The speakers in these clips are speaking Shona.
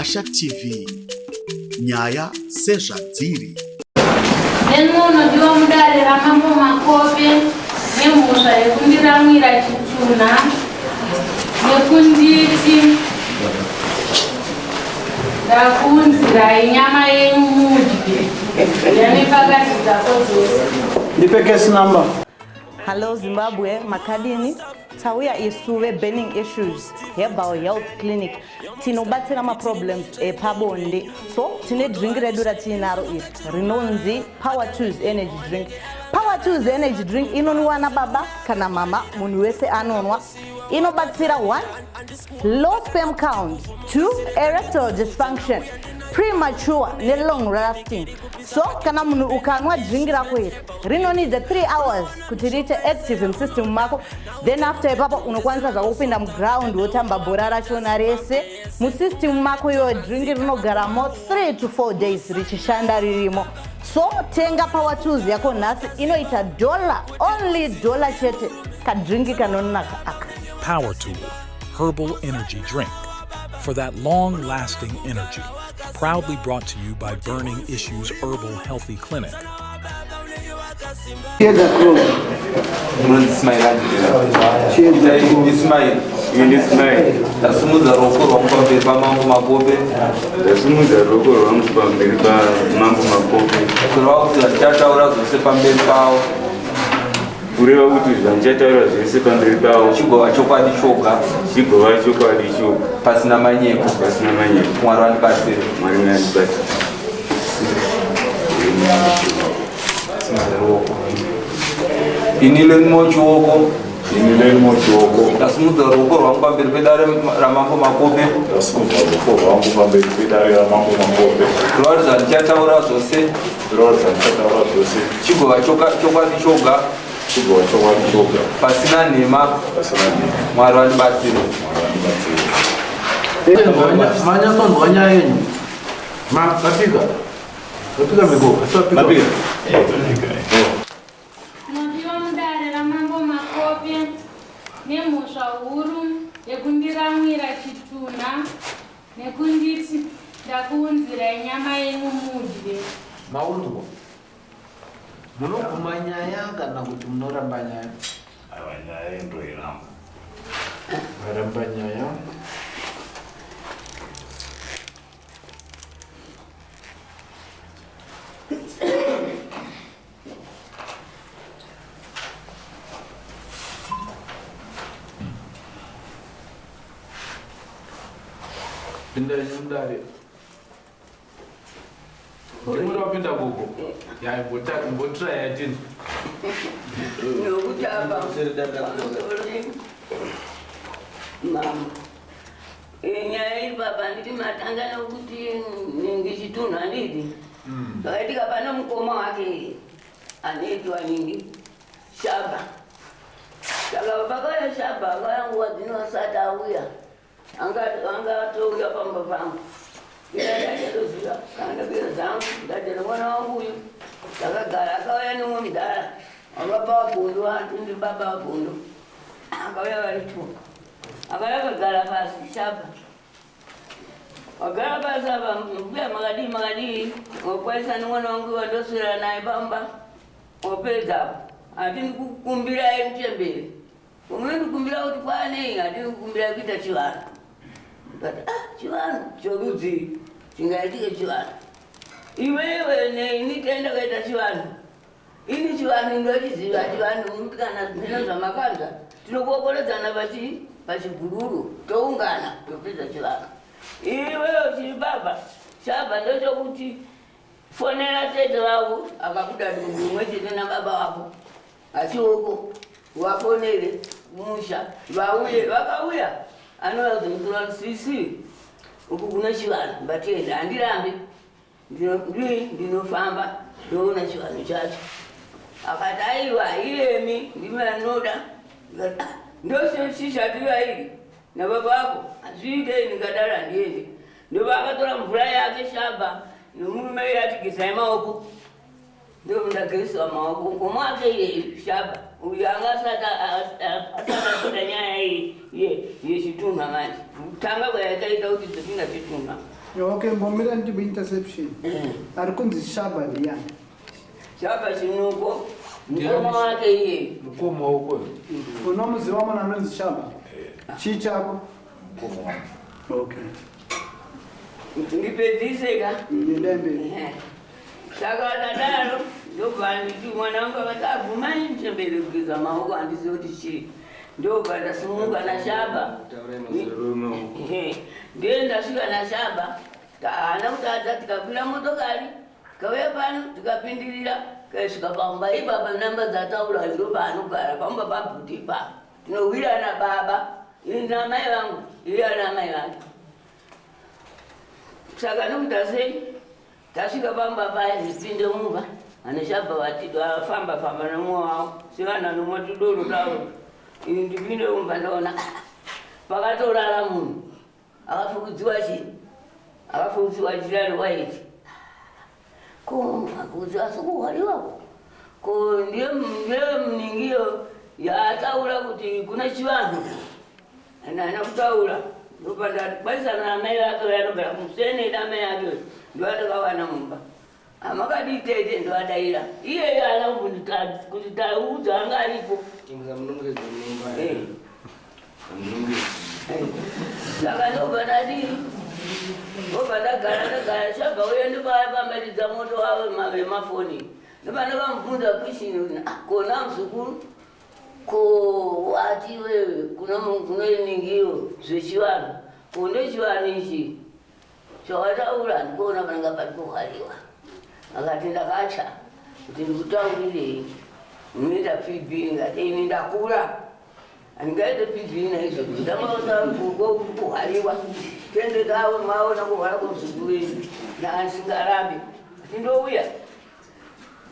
Pasha TV. Nyaya sezvadziri. Nemunodiwa mudare raMambo Makope nemhosva yekundiramwira chitunha nekunditi ndakuunzirai nyama yenyu mudye yanepakati dzako dzose. Ndipe case number. Hello Zimbabwe, makadini? Tauya isu veBurning Issues Herbal Health Clinic tinobatsira maproblems epabonde. So tine drink redu ratiinaro iri rinonzi Power Tools Energy Drink. Power Tools Energy Drink inonwiwa nababa kana mama, munhu wese anonwa. Inobatsira 1 low sperm count, 2 erectile dysfunction, premature nelong lasting. So kana munhu ukanwa drink rako iri rinonidza 3 hours kuti riite active musystem mako, then after ipapo unokwanisa zvako kupinda muground wotamba bhora rachona rese musystem mako. Iyoyo drink rinogaramo 3 to 4 days richishanda ririmo. So tenga Power Tools yako nhasi, inoita dollar, only dollar chete. Kadrinki kanonaka aka. Power Tool Herbal Energy Drink for that long lasting energy. Proudly brought to you by Burning Issues Herbal Healthy Clinic. Chiedza Cross. Chiedza Cross. Ismail. Ini Ismail. Ndasimudza ruoko rwangu pamberi paMambo Makope. Ndasimudza ruoko rwangu pamberi paMambo Makope. Kureva kuti zvandichataura zvose pamberi pavo. Kureva kuti zvandichataura zvese pamberi pavo. Chigova chokwadi choga. Chigova chokwadi choga. Pasina manyepo. Pasina manyepo. Mwari vandibatsire. Mwari vandibatsire. Simudza ruoko. Ini Lenimo Chioko. Ini Lenimo Chioko. Ndasimudza ruoko rwangu pamberi pedare raMambo Makope. Ndasimudza ruoko rwangu pamberi pedare raMambo Makope. Kureva kuti zvandichataura zvose. Kureva kuti zvandichataura zvose. Chigova chokwadi choga. Chigova chokwadi choga. Pasina nhema. Pasina nhema. Mwari vandibatsire. Mwari vandibatsire. Manyatsonzwa nyaya yenyu. Mapika. Mapika miko. Mapika. Tinodiwa mudare raMambo Makope nemhosva huru yekundiramwira chitunha nekunditi ndakuunzirai nyama yenyu mudye. Maunzwa. Munobvuma nyaya kana kuti munoramba nyaya? Aiwa, nyaya ndoiramba. Varamba nyaya. Pindai mudare. Ndimuri wapinda gogo. Ya imbotry yatini. Nokuti apa mama, nyaya iri papa, nditi matanga nokuti ningi chitunhu handidi. Zvakaitika, pane mukoma wake anoitwa ningi Shaba. Saka pakauya Shaba, akauya nguva dzino asati auya, anga atouya pamba pangu. Ndatoziva kana ndabira dzangu, ndati mwana wangu uyu takagara. Akauya nemumwe mudhara wababa waGondo, ndi baba waGondo. Akauya vari two, akauya akagara pasi. Shaba wagara pasi apa. Mbuya, makadii? Makadii? Wakwanisa nemwana wangu wandoswera naye pamba. Wapedza apo, hatini kukumbirai muchembere, unondikumbira kuti kwanei? Hatini kukumbirai kuita chivanhu. Ndikati, ah, chivanhu chorudzii chingaitike? Chivanhu iwewe neini taenda kaita chivanhu. Ini chivanhu ndochiziva. Chivanhu muti kana zvino zvamakanza, tinokokoredzana pachigururu, toungana, topedza chivanhu. Iwewe chiri baba chabva ndochokuti fonera tete vavo akabuda dumbu rimwe chete nababa vako achioko, vafonere musha vauye. Vakauya, anouya kuzomutora sisi uku kune chivanhu. Ngatiende, handirambi, ndinofamba ndoona chivanhu chacho. Akati, aiwa, iyemi ndimi anoda. Ndoshishativa iri nababa vako hazviitei. Ndikadaro, handiendi. Ndobva akatora mvura yake Shaba nomurume uyo, atigezai maoko. Ndobva maoko mukoma wake iye Shaba uyu anga asati atoda nyaya iyi yechitunha. Manje kutanga kwayakaita kuti dzopinda chitunha. Okay, mbomira ndibe interception. Ari kunzi Shaba ndiyani? Shaba Chinuko, mukoma wake iye. Mukoma wako. Unomuziva munhu anonzi Shaba? Chii chako? Mukoma wangu. Okay. Ndipedzise ka. Endai mberi. Saka ndadaro ndobva nditi mwana wangu akati abvumai muchembere kugeza maoko handizivi kuti chii. Ndobva ndasimuka naShaba. Ndiye ndasvika naShaba haana kutadza tikakwira motokari tikauya pano tikapindirira kaisvika pamba ipapa namba dzataura ndo paanogara pamba pabhuti ipapo tinowirana baba ini namai vangu iye ana amai vake saka nekuita sei tasvika pamba paya ndipinde mumba aneshabva vati vafamba famba nemumwe wavo sevanhu vanomwa tudoro tavo ini ndipinde mumba ndaona pakatorara munhu akafukidziwa chii akafukidziwa jira rewaiti ko akudziwa sikuhwariwako ko ndiye ndiye muningiyo yaataura kuti kuna chivanhu haana kutaura ndopandakwanisana namai vake vanogara kumusene namai ake ndovandakawana mumba amakadii tete ndovadaira iyeyo haana kunditaudza anga aripo. Saka ndobva ndadii ndobva ndagara ndagara shabva uye ndopapambatidza moto wavo vemafoni ndobva ndakamubvunza kwishini kona muzukuru ko wati wewe kune ningiyo zvechivanhu ko ndechivanhu ichi chawataura ndikuona panenge pari kuhwariwa akati ndakatya kuti ndikutaurirei unoita pb ngati ini ndakura handingaite pb naizvozvo ndamakuhwariwa tende tawo maona kuhwara kwemuzukuru wenyu ndaandisingarambi ati ndouya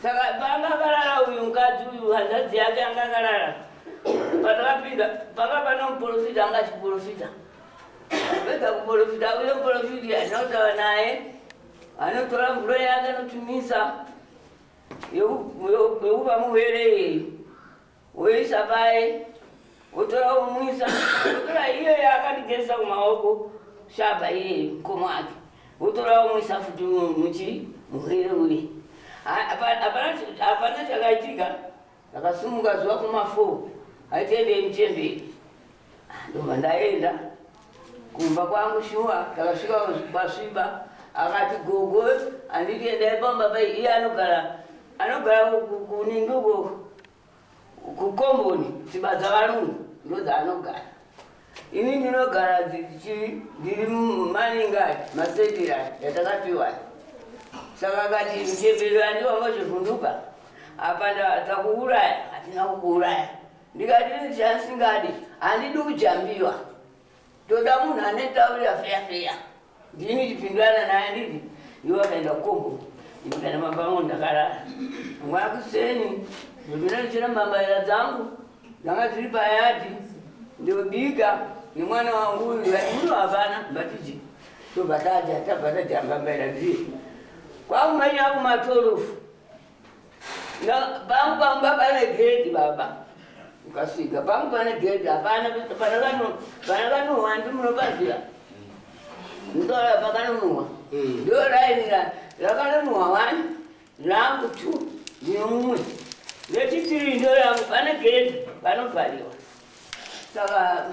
saka panga akarara uyu mukadzi uyu hanzvadzi yake anga akarara patakapinda panga pane muprofita anga achiprofita apedza kuprofita uye muprofiti handina kutaura naye anotora mvura yake anotumisa yokupa murwere iyeyu woisa paye wotora womwisa wotora iyeyo akandigezesa kumaoko shaba iyeyo mukoma wake wotora womwisa futi muchi murwere uye hapana chakaitika ndakasimuka zuva kuma 4 aitendei muchemberi ndobva ndaenda kumba kwangu shuwa ndakasvika kwasviba akati gogo handiti endai pamba pai iye anogara anogara kuningi uko kukomboni tsiba dzavarungu ndodzaanogara ini ndinogara ndiri mumaninga masetira yatakapiwa saka akati muchemberi andiwangozvivhunduka apa takuuraya hatina kukuuraya ndikati ini chandisingadi handidi kujambiwa toda munhu anetaurira feya feya ndini chipindurana naye nditi iwe akaenda kukombo ndikaenda mamba angu ndakarara mangwana kuseni ndopinda ndichera mbambaira dzangu dzanga dziri payadhi ndobika nemwana wangu uyu ndikati muno hapana mbatiji tobva tadya tabva tadya mbambaira dziri kwakumanya kumatorofu pangu pamba pane gedhi baba ukasvika pangu pane gedhi hapana panakanuhwa ndi munopaziva ndola pakanonuhwa ndo raini rakanonuhwa one rangu two ndinomumwe rechitiri ndo rangu pane gedhi panovhariwa saka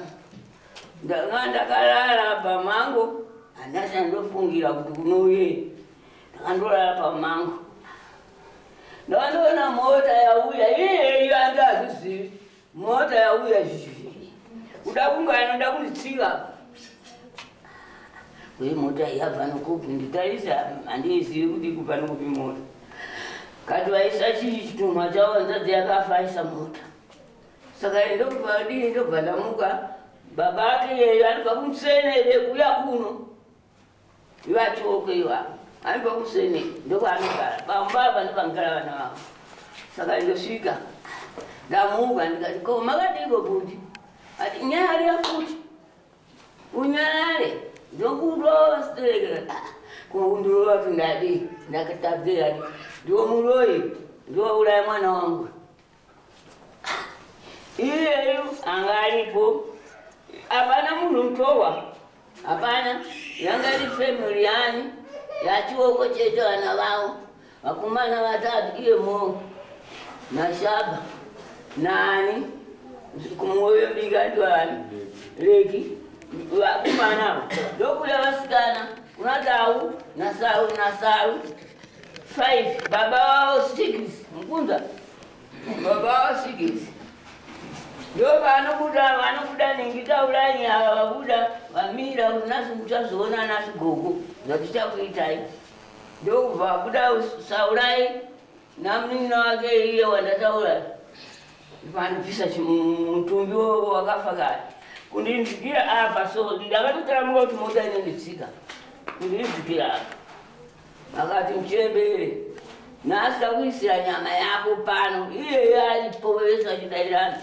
ndanga ndakarara pamango handina chandofungira kuti kunouye ndakandorara pamango ndakandoona mota yauya iyeyo andazvizivi mota yauya kuda kunga anoda kunditsika uye mota yabva nokupi nditarisa handiizivi kuti ikubva nokupi mota kati vaisa chii chitunha chavo hanzvadzi yakafa aisa mota saka ndobva dii ndobva ndamuka baba ake iyeyo anobva kumusenere kuuya kuno Ivachoko iva anobva kuseni ndokwaanogara pamba apa ndopangara vana vavo saka ndosvika ndamuka ndikati ko makadiiko bhuti ati nyarira futi unyarare ndokurova sitereke ko kundirova kuti ndadii ndakatadzira ndiwo muroyi ndiwauraya mwana wangu iyeyu anga aripo hapana munhu mutorwa. Hapana, yanga iri family yani yachioko chete vana vavo vakomana vatatu iye moo nashaba nani kumwoyo mbika ndiwani leki vakomana ava ndokuya vasikana kuna tau nasau nasau 5 baba vavo 6 mukunza baba vavo 6 ndovanobuda vanobuda ningi taurai ava vabuda vamira kuti nhasi muchazoona nhasi gogo zvatichakuitai ndokubva vabuda saurai namunin'ina wake iye wandataura vanobvisa mutumbi wakafa kare kundinzikira apa so ndakatotaramuka kuti mota inonditsika kundinzikira apa akati muchembere nhasi takuisira nyama yako pano iyeyo aripo vese vachidairana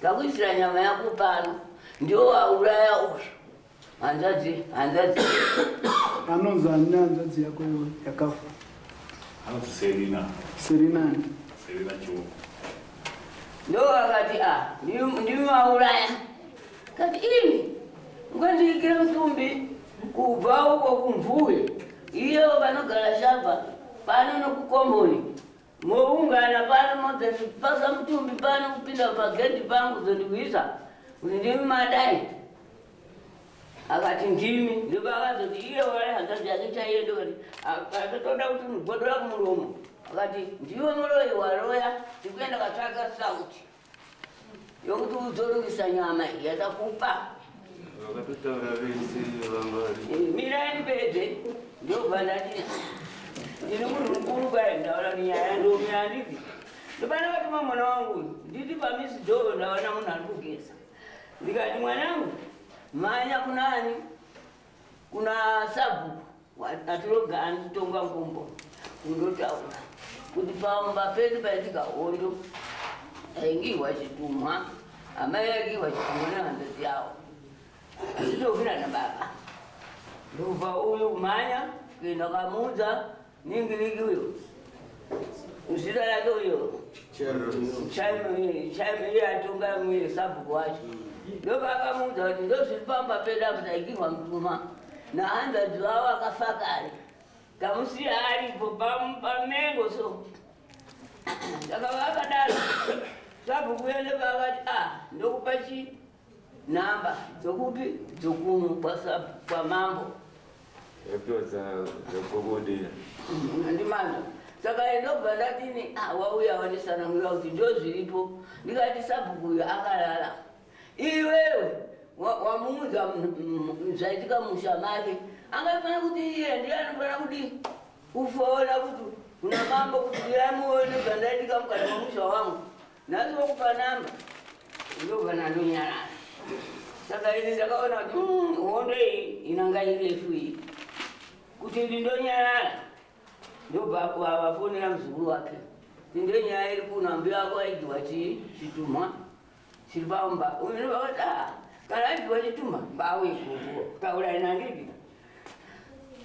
takuisira nyama yako pano ndiwo wauraya uyu hanzvadzi hanzvadzi Anonzi ani nehanzvadzi yako yakafa? Anonzi Serina. Serina ani? Serina Chioko. Ndo akati a ndimi mauraya kati imi ngandiikire mutumbi kubva uko kumvuye iyo vanogara shamba pano nokukomboni moungana pano modzandipasa mutumbi pano kupinda pagendi pangu zondiwisa kuti ndimi madai akati ndimi ndopakazoti iye wari hanzvadzi yake chaiye ndokati akatoda kuti mugodora kumuromo akati ndiwe muroyi waroya ndikuenda katsvaka sauti yokuti uzorungisa nyama iyi yatakupa Vakatotaura vese vanga vari. Mirai ndipedze ndobva ndati ndine munhu mukuru kai ndaona kuti nyaya ndomira ndipi ndopana vatuma mwana wangu uyu nditi pamisi dhoo ndaona munhu ari kugeza ndikati mwanangu mhanya kunani kuna sabhuku atiroga anotonga ngumbo kundotaura kuti pamba pedu paitika hondo aingihwa chitumwa amai aingihwa chitumwa nehanzvadzi yavo achitofira nababa ndobva uyu kumhanya kuenda kamuudza ningiriki uyo zita rake uyo iye atonga muye sabhuku wacho ndopakamuudza kuti ndozviri pamba pedu apo taigirwa mutuma nahanzvadzi vavo akafa kare tamusiya aripo pamengo so saka vakadaro sabhuku uyo ndopakati a ndokupa chi nhamba dzokupi dzokuno kwamambo Yapiwa dzagogodera. Ndimazvo. Saka ndobva ndatini ah, wauya wandisanangurira kuti ndozviripo ndikati sabhuku uyo akalala iwewe wamuudza zvaitika musha make angafanira kuti iye ndiye anofanira kudii kufona kuti kuna mambo kuti uyai muone zvandaitika mukati memusha wangu nhasi vokupa namba ndobva ndandonyarara saka ini ndakaona kuti hondo iyi inanga irefu iyi kuti ndindonyarara ndobva vafonera muzukuru wake ndiyo nyaya iri kuno ambuya wako aidiwa chii chitumwa chiri pamba uyu ndobva vati ah kana aidiwa chitumwa mbauye gogo taurai nandidi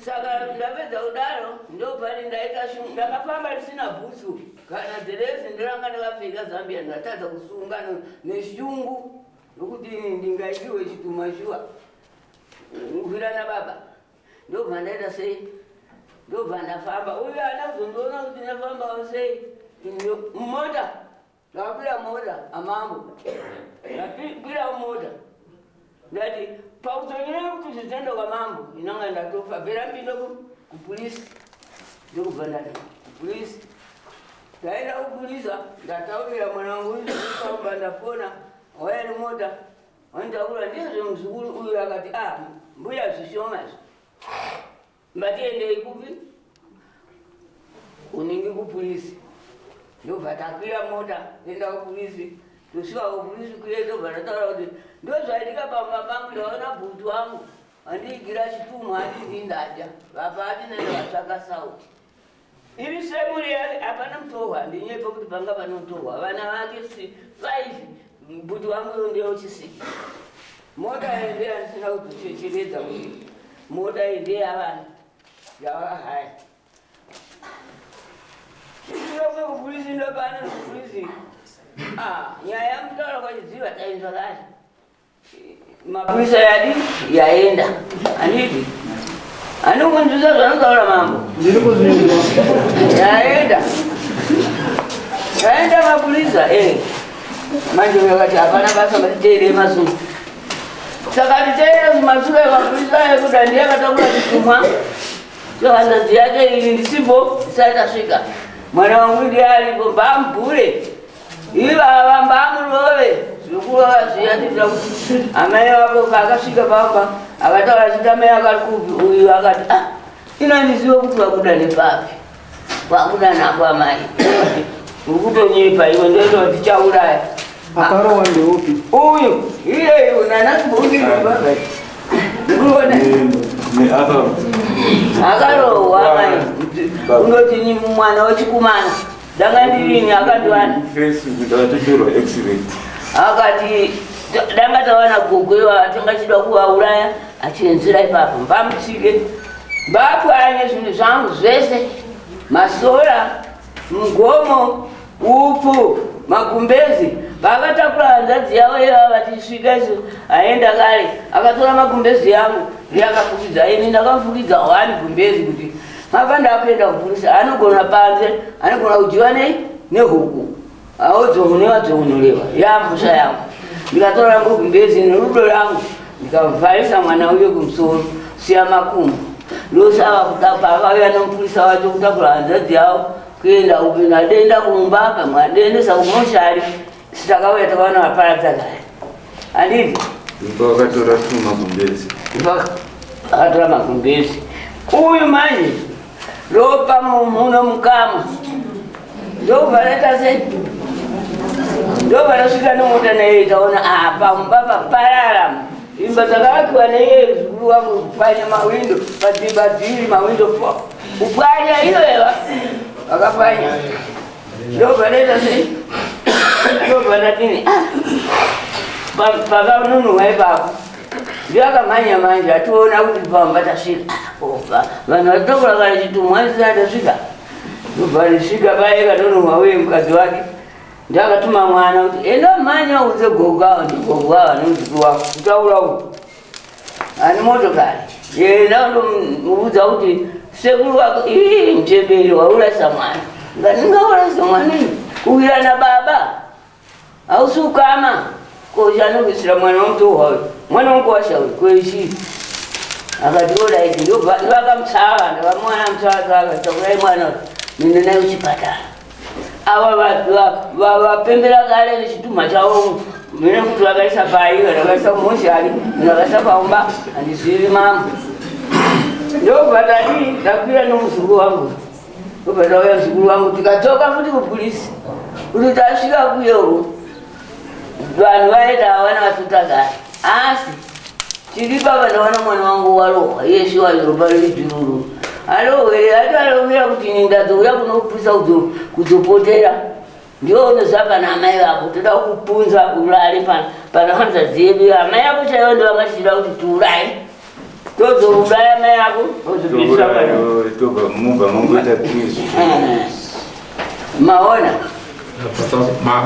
Saka ndapedza kudaro ndopani ndaita shungu ndakafamba ndisina bhutsu kana dhirezi ndiranga ndakapfeka zambia ndatadza kusunga neshungu nokuti ndingaitiwe chituma shuwa kukwirana baba ndobva ndaita sei ndobva ndafamba uyu ana kuzondiona kuti ndafambawo sei mumota Ndakwira mota amambo. Ndakwira mota. Ndati pakuzonyora kuti zvidzendo kwamambo inanga ndatofa bhera mbindo kupolisi. Ndokubva ndati kupolisi. Ndaenda kupolisi ndataurira mwana wangu ndikamba ndafona waya nemota wanditaura ndizvo muzukuru uyu akati ah mbuya zvishoma izvi. Ngatiendei kupi? Unenge kupolisi. Ndobva takwira mota kuenda kupolisi. Tosvika kupolisi kuye ndobva tataura kuti ndozvaitika pamba pangu ndaona bhutu wangu andiigira chitumwa andii ndadya. Vapa atinene vatsvaka sauti. Iri semuri yake hapana mutorwa ndinyepe kuti panga panotorwa vana vake si 5 bhutu wangu ndeyochisiki. Mota iyi ndeyandisina kuzochecheredza kuti mota iyi ndeyavani yavakahaya. Ndinobve kupurisi ndopano kupurisi. Ah, nyaya yamutaura kwachidziva tainzwa kare. Mapurisa yadi yaenda handiti handikunzwisa zvanotaura mambo. Ndiri kuzvinzwa. Yaenda yaenda mapurisa eh. Manje vakati hapana basa ngatiteerei masure. Saka titeere masure mapurisa ekuti handiye akatakura chitumwa chehanzvadzi yake ini ndisipo isati tasvika. Mwana wangu ndiye aripo mbambure Ivava mbamurove zvekurova zviya ndinoda kuti amai vako paakasvika pamba akataura achiti amai akari kupi uyu akati ah inandiziva kuti vabuda nepapi vabuda napo amai uri kutonyepa iwe ndoita tichauraya Akarohwa ndeupi? Uyu iye nanasibungi akarohwa amai unoti ni mwana wechikumana Danga ndirini akandiwana. Face kuti atotorwa x-ray. Akati danga tawana gogo iwa tanga chida kuvauraya achinzira ipapo mbamutsike mbapwanye zvinhu zvangu zvese masora mugomo upfu magumbezi vakatakura hanzvadzi yavo ivava vachisvika isu aenda kare akatora magumbezi yangu ndiye akafukidza ini ndakafukidza one gumbezi kuti Mapanda akuenda kupurisa anogona panze anogona kudyiwa nei nehuku audzohunewa dzohunolewa yamhosva yangu ndikatora rangu gumbezi nerudo rangu ndikavharisa mwana uye kumusoro siya makumbo ndosava kutapa akauya nomupurisa wacho kutakura hanzvadzi yavo kuenda kupinda denda kumba pamwe adendesa kumoshari Takauya takaona vaparadza kare. Handiti? Vakatora magumbezi. Vakatora magumbezi. Uyu manje ropa muno mukama. Ndobva raita sei? Ndobva rasvika nemota naiye taona apa mumba paparara. Imba dzakavakiwa naiye zukuru wangu kupwanya mawindo padzimba dziri mawindo 4. Kupwanya iyoyeva vakapwanya. Ndobva ndaita sei? Ndobva ndatini ah, pakanunurwa ipapo ndiakamhanya manje ationa kuti pamba tasvika ah, vanhu vatokura kana chitumwa isati tasvika ndobva ndisvika paye kanonurwa uye mukadzi wake ndakatuma mwana kuti enda mhanya udze gogo ava ndigogo ava nemuzukuru wako kutaura uku Ani motokari. Yena ndomuudza kuti sekuru wako ii mchembere waurasa mwana. Ndingaurasa mwana ini. Kuwirana baba. Hausi ukama. Ko chanokuisira mwana wamutohwa uyu. Mwana wangu washa uyu kweichi. Akati alright ndobva vakamutsava ndakamuwana mutsava tsava takurai mwana uyu. Nenda naye kuchipatara. Ava vapembera kare nechitunha chavo mene kuti vakaisa pai kana vakaisa kumoshari kana vakaisa paumba handizivi mambo. Ndobva tadii ndakwira nomuzukuru wangu ndobva tauya muzukuru wangu tikadzoka futi kupurisi kuti tasvika kuyewo vanhu vaenda havana vatotagara asi tiri baba ndaona mwana wangu warohwa iye shuwa ropa riri dzviruru arohwere ati arohwera kuti ini ndadzouya kunopisa kudzopotera ndiwo unoziva pana amai vako toda kupunza urare pana hanzvadzi yedu amai ako chaivo ndovanga tichida kuti tiuraye tozouraya amai ako tozopisa mubva mongoita pizvo maona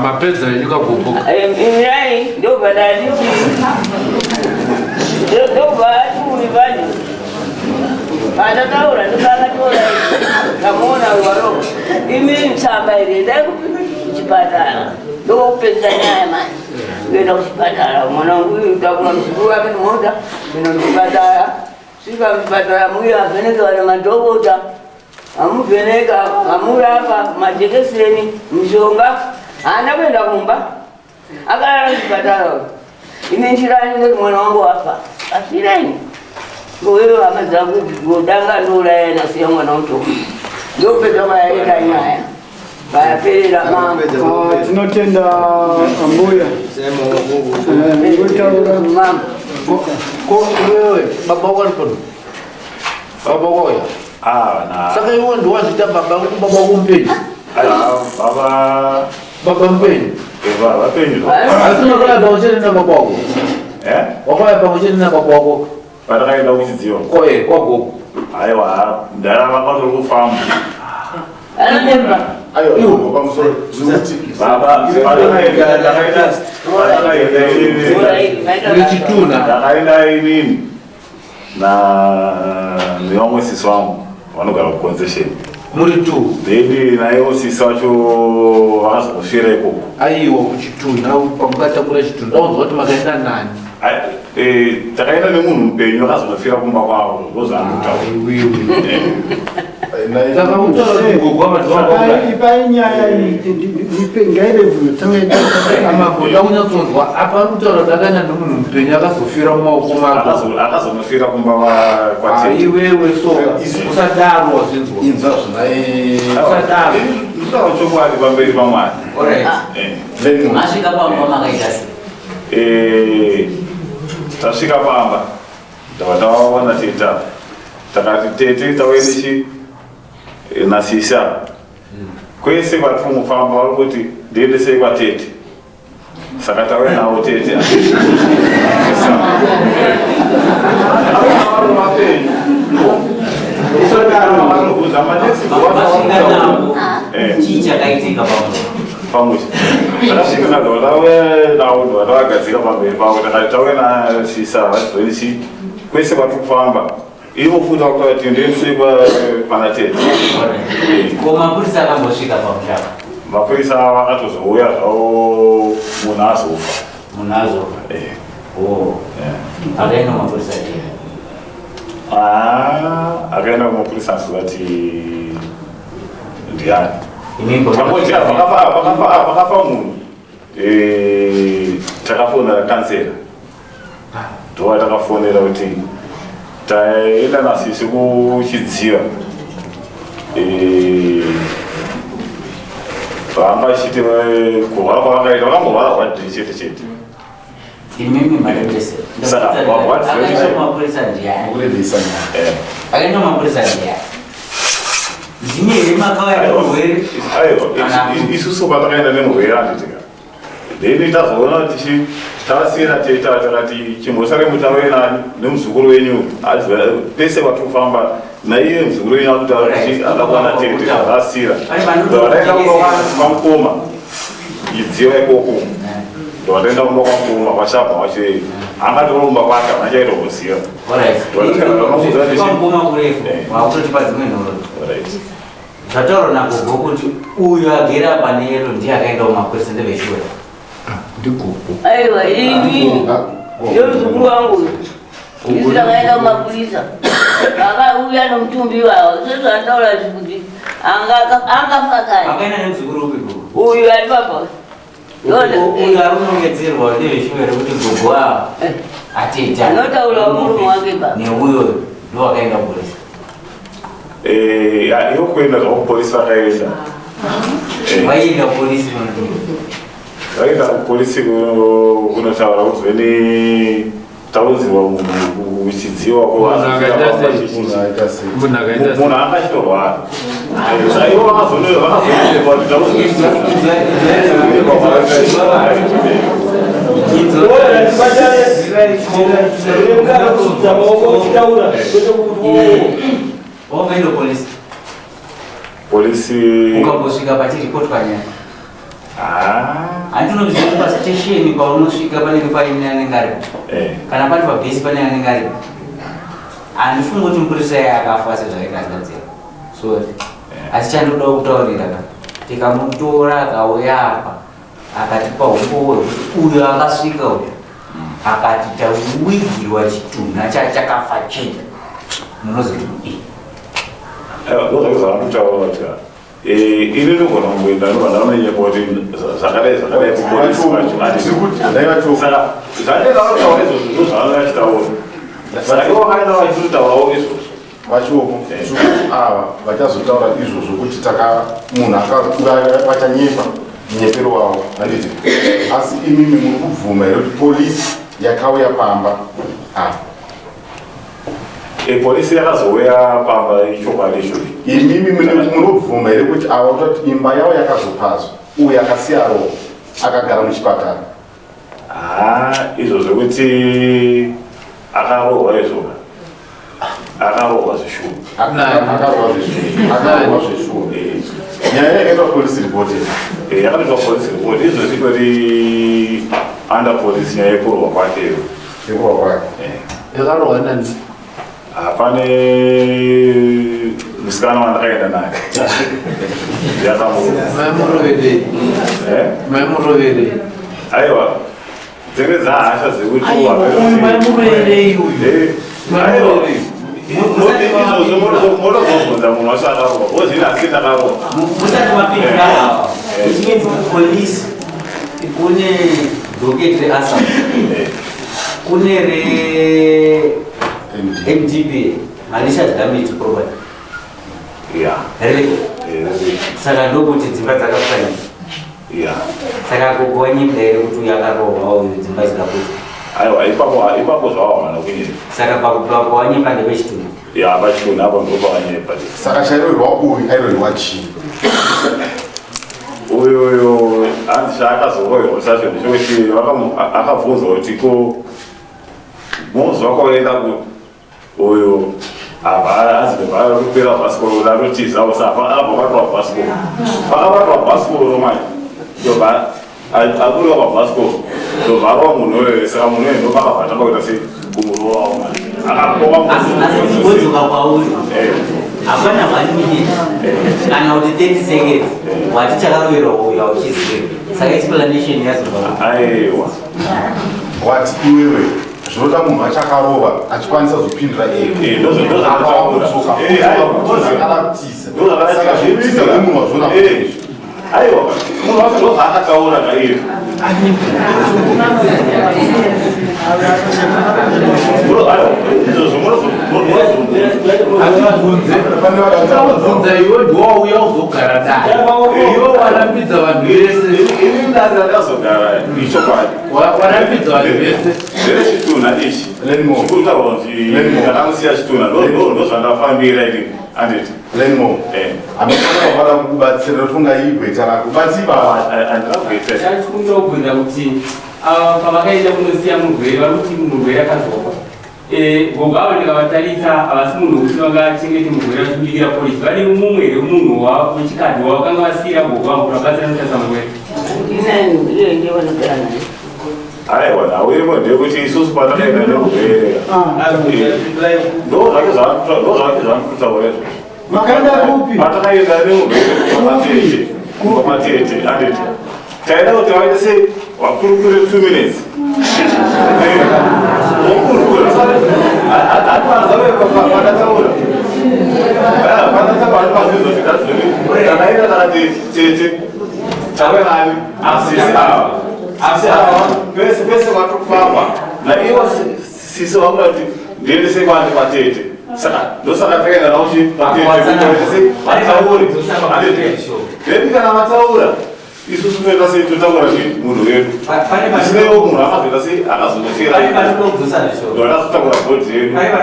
mapedza henyu kagogo imirai ndobva ndanditi ndobva atiuri vani pandataura ndobakatora ndamuona waro imi tsamba iri endai kuchipatara ndokupedza nyaya manje kuenda kuchipatara mwana wangu uyu takura muzukuru wake nemota kuenda kuchipatara svika muchipatara muye avhenekewa nemadhokota Amuvheneka, amurapa, majekeseni, mishonga, haana kuenda kumba. Akarara muchipatara uyu. Ine njirani ndoti mwana wangu wafa. Afireni. Ngowewe hama dzangu godanga ndouraya nasiya mwana muto. Ndopedza kwayaita nyaya. Vayaperera mambo. Ah, tinotenda ambuya. Eh, ngotaura. Mambo. Ko iwewe baba wako ari pano? Baba wako Ah, na. Saka iwe ndiwazvita baba kuti baba wako mupenyu. Ah, baba. Baba mupenyu. Eh, baba vapenyu. Asi makauya pamwe chete nababa wako. Eh? Wakauya pamwe chete nababa wako. Patakaenda kuchidziyo. Koye kwagogo. Aiwa, ndarama kwatori kufamba. Anonyepa. Aiwa, pamusoro zvekuti Baba, Unechitunha. ndakaenda inini nevamwe sisi vangu vanogara kuconcession. Muri two? Then naivo sisi vacho vakazongofira ikoko. Aiwa, kuchitunha, pamukatakura chitunha, ndaunzwa kuti makaenda nani? Takaenda nemunhu mupenyu, akazonofira kumba kwavo, ndozvaanotaura. Saka utaura kuti gogo Ipai- Ipai nyaya iyi, ndipe ngairevhuyo tangaita. Amambo, ndakunyatsonzwa apa ari kutaura kuti akaenda nemunhu mupenyu akazofira mumaoko mako. Akazonofira kumba kwatete. Iwewe, so usadaro, wazvinzwa? Inzwa zvinai. Usadaro. Nditaura chokwadi pamberi paMwari. Alright. Masvika pamba makaita sei? Tasvika pamba, ndabva tavaona tete apa. Takati, "Tete, tauye nechi nasisi apa." Kwese kwatinongofamba vari kuti, "Ndiendesei kwatete." Saka tauya navo tete apa. Vari vapenyu. Vanobvunza manesi. Masvika navo, chii chakaitika pamusha? Pamusha takasvika navo, tauya navo, ndobva tavagadzika pamberi pavo. Takati tauya nasisa, vachizoichi kwese kwatiri kufamba ivo futi vakutaura kuti, "Ndiendesei pana tete." Ko mapurisa akambosvika pamusha apa? Mapurisa vakatozouya zvavo munhu azofa. Munhu azofa? Oh, akaenda mapurisa ndiye? Ah, akaenda kumapurisa asizati ndiani. Tangoti pakafa munhu, takafonera kansela, ndova takafonera kuti taenda nasisi kuchidziva. Vanga vachiti kurwara kwavakaita, vakangorwara rwadii chete chete. Imimi marevese. Saka, Akaenda mapurisa ndiani? Akaenda mapurisa ndiani? Ndimi here makauya nemurwere? Aiwa, isusu patakaenda nemurwere, handitika, then tazoona tichi tavasiyira teta, takati chimbosare mutaure nani nemuzukuru wenyu. Pese patofamba naiye muzukuru wenyu akutaura kuti akakwana tete, tasira ndovataenda kumba kwamukoma idziva ikoko. Ndovataenda kumba kwamukoma kwashabva wacho, angatoromba kwake, havana chaitokuziva. Kwamukoma kurefu, wakutotipa dzimwe nhoroondo. Zvataurwa nagogo kuti uyu agere apa neyellow ndiye akaenda kumapurisa, ndeveshuwa? Ndigogo. Aiwa, inini yomuzukuru wangu isu takaenda kumapurisa, vakauya nomutumbi wavo sezvataura kuti angafa kare. Makaenda nemuzukuru upi, gogo? Uyu ari papa. Uyu ari kunongedzerwa, ndeveshuwa here kuti gogo ava ateta Anotaura murume wake baba. Neuyo ndo akaenda kupolisi? Ivo kuenda zvavo kupolisi vakaenda. Vaienda kupolisi? Vaenda kupolisi kunotaura kuti vene taudzirwa munhu kuchidziwa. Munhu akaita sei? Munhu akaita sei? Munhu anga achitorwara. Saka ivo vakazonepa kuti Wakaenda polisi? Polisi. Ukambosvika pachiripotwa nyaya, handinoziva kuti pastation paunosvika panenge paine anenge aripo, kana pari pabhesi pane anenge aripo. Handifungi kuti mupurisa iye akafa sezvainge azadzira, sorry, asi chandodawo kutaurira ka, tikamutora akauya apa akatipa umbowo hwekuti uyo akasvika uyu akati tawigirwa chitunha chachakafa chega, munozoti kudii? Ndozvakuzoandotaura kuti ini ndogona kungoenda, ndobva ndaunonyepa kuti zvakadai zvakadai kupolisi vacho. Saka zvanenge vanotaura izvozvo, ndo zvavanenge vachitaura. Saka ivo vakaenda vachitotaurawo izvozvo. Vachioko ava vachazotaura izvozvo kuti taka munhu akauraya, vachanyepa munyepero wavo, handiti? Asi imimi muri kubvuma here kuti polisi yakauya pamba apa? Polisi yakazouya pamba, ichokwadi ichocho. Imimi munobvuma here kuti ava kutoti imba yavo yakazopazwa, uyo akasiya roho akagara muchipatara? Ha, izvo zvekuti akarohwa izvona. Akarohwa zvishuwa. Akarohwa zvishuwa. Akarohwa zvishuwa. Nyaya yakaitwa police report. Eh, yakatoitwa police report. Izvozvi itori under police nyaya yekurohwa kwake iyo. Yekurohwa kwake. Yakarohwa nani? Pane musikana wandakaenda naye. Yakamurohwa. Maimuroverei? Eh? Maimuroverei? Aiwa. Dzenge dzahasha dzekuti Aiwa, uyu maimuroverei uyu? Aiwa. Izvozvo motozobvunza munhu wacho akarohwa. Ozvini asi ndakarohwa. Musati mapindura ava, kuchinzi kupolisi kune docket reasam, kune re-MDP, malicious damage property. Ririko. Saka ndokuti dzimba dzakapfanyika. Saka gogo wanyimba here kuti uyu akarohwa uyu dzimba dzikaputswa? Aiwa, ipapo ipapo zvavawana kunyika. Saka pakuwanyepa ndepechituna. Ya, pachituna apo ndopawanyepa. Saka chairohwa uyu airohwa chii? Uyoyo hanzi chaakazorohwa chacho ndechekuti akabvunzwa kuti ko mozi wakaenda ku uyu apa hanzi ndobva kupera bhasikoro ratotiza usa apa abva batwa bhasikoro pakabatwa bhasikoro manje ndobva akuriwa pabhasikoro ndobva arova munhu uyoyo. Saka munhu uyoyo ndopakabva atanga kuita sei kumurovawo manje akakova. Asi wodzoka kwauri, hapana 1 minute kana kuti 30 seconds wati chakaroverwa uyu hauchizive. Saka explanation yazobva? Aiwa. Wati iwewe zvinoda munhu achakarova achikwanisa kuzopindura ega. Ndozvandataura. Akawakudzoka akada kutiza. Saka zvekutiza kwemunhu wazviona? Aiwa, munhu wacho ndozvaakataura kairi. Izvozvo. Atibvunze, iwe ndiwauya uzogara dare, iwe warambidza vanhu vese. Ini dare randazogara ichokwadi. Warambidza vanhu vese. Zvere chitunha ichi chikutaura kuti ndakamusiya chitunha, ndozvandafambira ini, anditi? Lenmo, hamenofanira vada kukubatsira, ndofunga igweta rako, batsi baba. Handina kugweta. Chachikunda kubvunza kuti pavakaenda kunosiya murwere, vari kuti murwere akazofa. Gogo ava ndikavatarisa, havasi munhu wekuti vangachengete murwere vachibikira polisi. Vane mumwe here munhu wechikadzi wavakanga vasiyira gogo avo kuti vabatsira kutarisa murwere? Ndinani iye ndiye vanogara naye. Aiwa, nhau iripo ndeyekuti isusu patakaenda nemurwere, ndo zvake zvaanokutaura izvozvo. Makaenda kupi? Patakaenda nemurwere kumatete, kumatete, anditi taida kuti vaite sei, vakurukure 2 minutes, vokurukura. Patataura patataura, takati tete tave nani asisi ava, asi ava pese pese vatokufamba naivo sisi vakuda kuti ndiendese kwandi patete. Saka ndosaka takaenda navo chi patete vataure, then kana vataura isusu toita sei, totaura chi munhu wedu isinewo munhu akazoita sei akazondofira ndakazotakura body yedu anga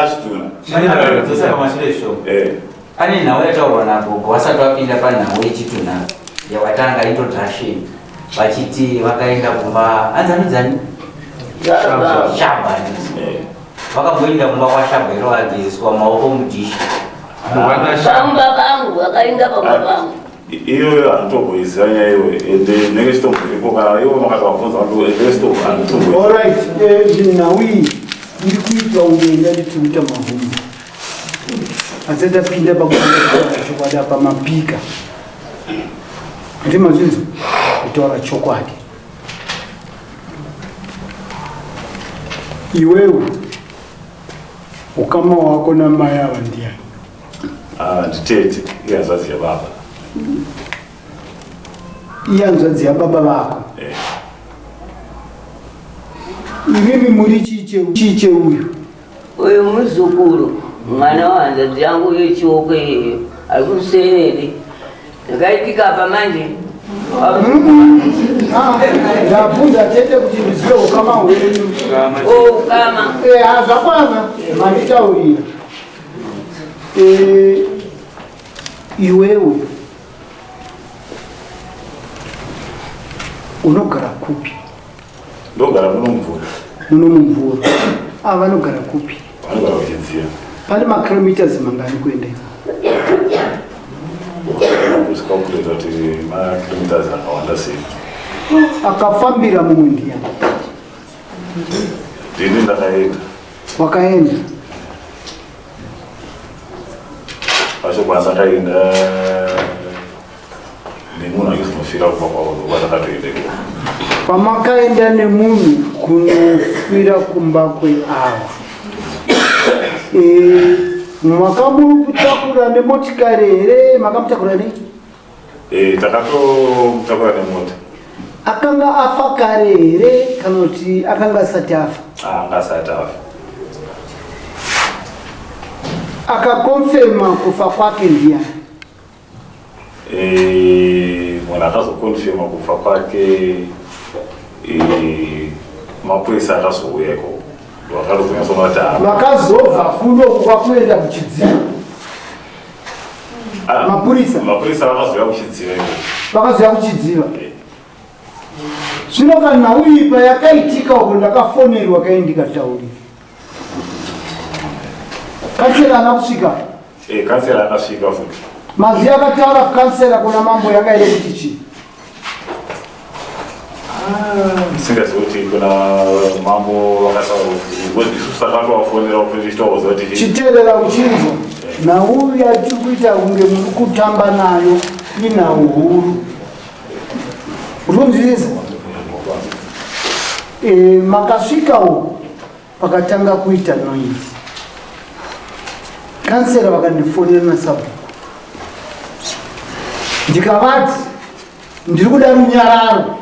achituna. Pane vanodzosa pamashure shoko. Pane nhau yataurwa nagogo vasati vapinda panhau yechitunha yawatanga introduction, vachiti vakaenda kumba anzi anodzani Shaba. Vakamboenda kumba kwaShaba iro vagezeswa maoko mudhishi. Pamba pangu, vakainga pamba pangu. Iyoyo handitomboiziva nyaya iyoyo, ende ndinenge chitomboripo kana ivo makatavabvunza vantu handitombo. Alright, nhau iyi iri kuitwa kunge ndanditi kuita mavhumbo, asi tapinda pakutaura chokwadi apa mapika ati mazvinzi kutaura chokwadi. Iwewe ukama wako namai ava ndiani? Nditete, ihanzvadzi yababa. Ihanzvadzi yababa vako? Imimi muri chiche uyu? Uyu muzukuru, mwana wahanzvadzi yangu yechioko iyeyo ari kuserere. Zvakaitika apa manje. Ndabvunza tete kuti ndizive ukama hwenyu. Ukama. Zvakwana, manditaurira. Iwewe unogara kupi? Ndogara muno mumvura. Muno mumvura. Ava vanogara kupi? Vanogara kuchidziva. Pane makilometers mangani kuenda ikoko? Kusikakuleta kuti makilometers akawanda sei. Akafambira mumwe ndiyani? Ndini ndakaenda. Wakaenda. Pacho kwandakaenda nemunhu achizonofira kumba kwavo ndokwandakatoenda ikoko. Pamakaenda nemunhu kunofira kumba kweava e, makamutakura nemotikari here? Makamutakura nei? E, takatomutakura nemota. Akanga afa kare here kana kuti akanga asati afa? Anga asati afa. Akakonfema kufa kwake ndiyani? Eh, munhu akazokonfirma kufa kwake eh, mapurisa akazouya ikoko ndovakatozonyatsoona kuti haa Vakazobva kuno kwakuenda kuchidziva. Ah, Mapurisa. Mapurisa vakazouya kuchidziva ikoko. Vakazouya kuchidziva. Zvino kana nhau iyi payakaitika uko ndakafonerwa kai ndikataurira. Kansela haana kusvika. Eh, kansela akasvika futi. Mazwi akataura kansela kuna mambo yanga iri kuti chii? Ndisingazivi kuti kuna mambo vakataura kuti isusu takatovafonera kuti tichitovaudza kuti Chiteerera uchinzwa nhau yatiri kuita kunge muri kutamba nayo inhau huru. Uri kunzwisisa? E, makasvika uko pakatanga kuita noise. Kansela vakandifonera nasabhuku ndikavati ndiri kuda runyararo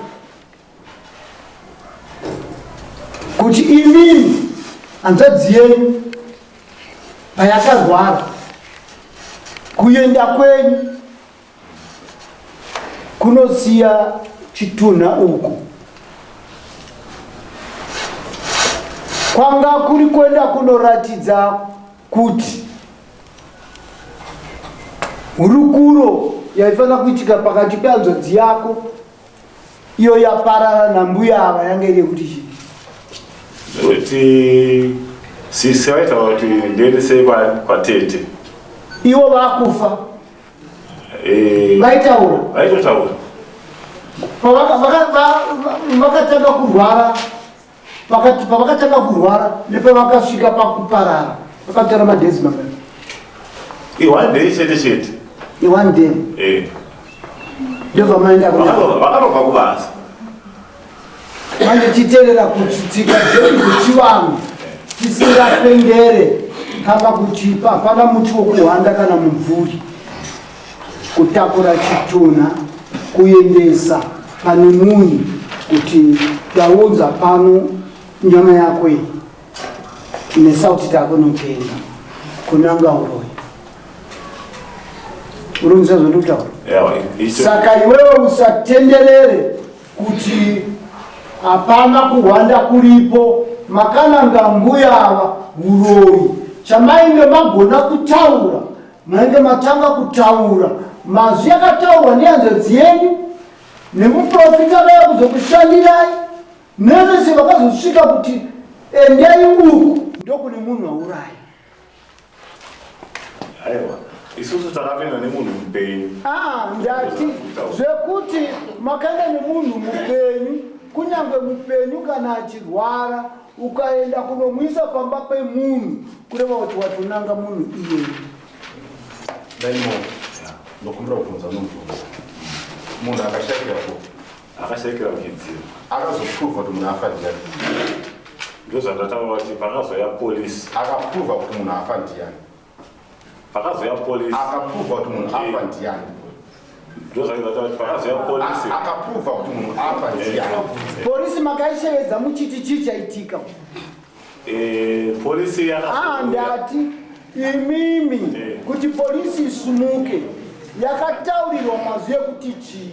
kuti imimi hanzvadzi yenyu payakarwara kuenda kwenyu kunosiya chitunha uku kwanga kuri kuenda kunoratidza kuti hurukuro yaifanira kuitika pakati pehanzvadzi yako iyo yaparara nambuya ava yange iri yekuti chii? Kuti sisi vaitaura kuti ndiendesei kwatete. Ivo vakufa. Eh, Vaitaura. Vaitotaura. Vakatanga kurwara pakati pavakatanga kurwara nepavakasvika pakuparara vakatora madays mangani? I-one day chete chete. I-one day. Eh. Ndobva maenda Vakatobva kubasa. Manje chiteerera kuti tsika dzedu dzechivanhu tisingapendere kana kuti hapana muti wokuhwanda kana mumvuri kutakura chitunha kuendesa pane munhu kuti taunza pano nyama yako iyi nesauti takunotenga kunanga uroyi. Urunzwa zvandikutaura? Saka iwewe usatenderere kuti hapana kuhwanda kuripo makananga mbuya ava uroyi. Chamainge magona kutaura mainge matanga kutaura mazwi akataurwa nehanzvadzi yenyu nemuprofita vaya kuzokushandirai nevese vakazosvika kuti endai uku ndokune munhu auraya. Aiwa, isusu takapinda nemunhu mupenyu. Ah, ndati zvekuti makaenda nemunhu mupenyu, kunyange mupenyu kana achirwara ukaenda kunomuisa pamba pemunhu kureva kuti watonanga munhu iyeye. Daimo, ndokumbira kubvunza nomubvunzo. Munhu akashaikira ko? Akashaikira kuchidziva. Akazoprova kuti munhu afa ndiyani? Ndozvandataura kuti pakazouya polisi. Akaprova kuti munhu afa ndiyani? Pakazouya polisi. Akaprova kuti munhu afa ndiyani? Ndozvandataura kuti pakazouya polisi. Akaprova kuti munhu afa ndiyani? Polisi makaishevedza muchiti chii chaitika? Eh, polisi Ah, ndati imimi kuti polisi isumuke yakataurirwa mazwi ekuti chii?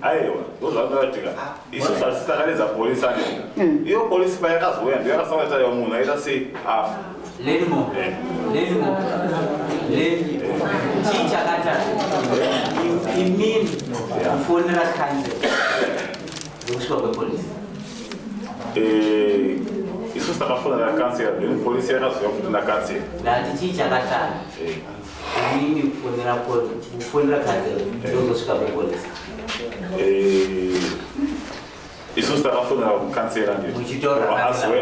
Aiwa, ndozvandinoitika. Isusu asi takaredza polisi aneta. Iyo polisi payakazouya ndiyo yakasanga tayo munhu aita sei afa. Lenimo. Lenimo. Leni. Chii chakata? Imini kufonera kanze. Kusvika kwepolisi. Eh, Isusu takafonera kansela, then polisi yakazouya futi nakansela. Ndati chii chakatanga inini kufonera kufonera kanzela ndozosvika kupolisi? Isusu takafonera kukansela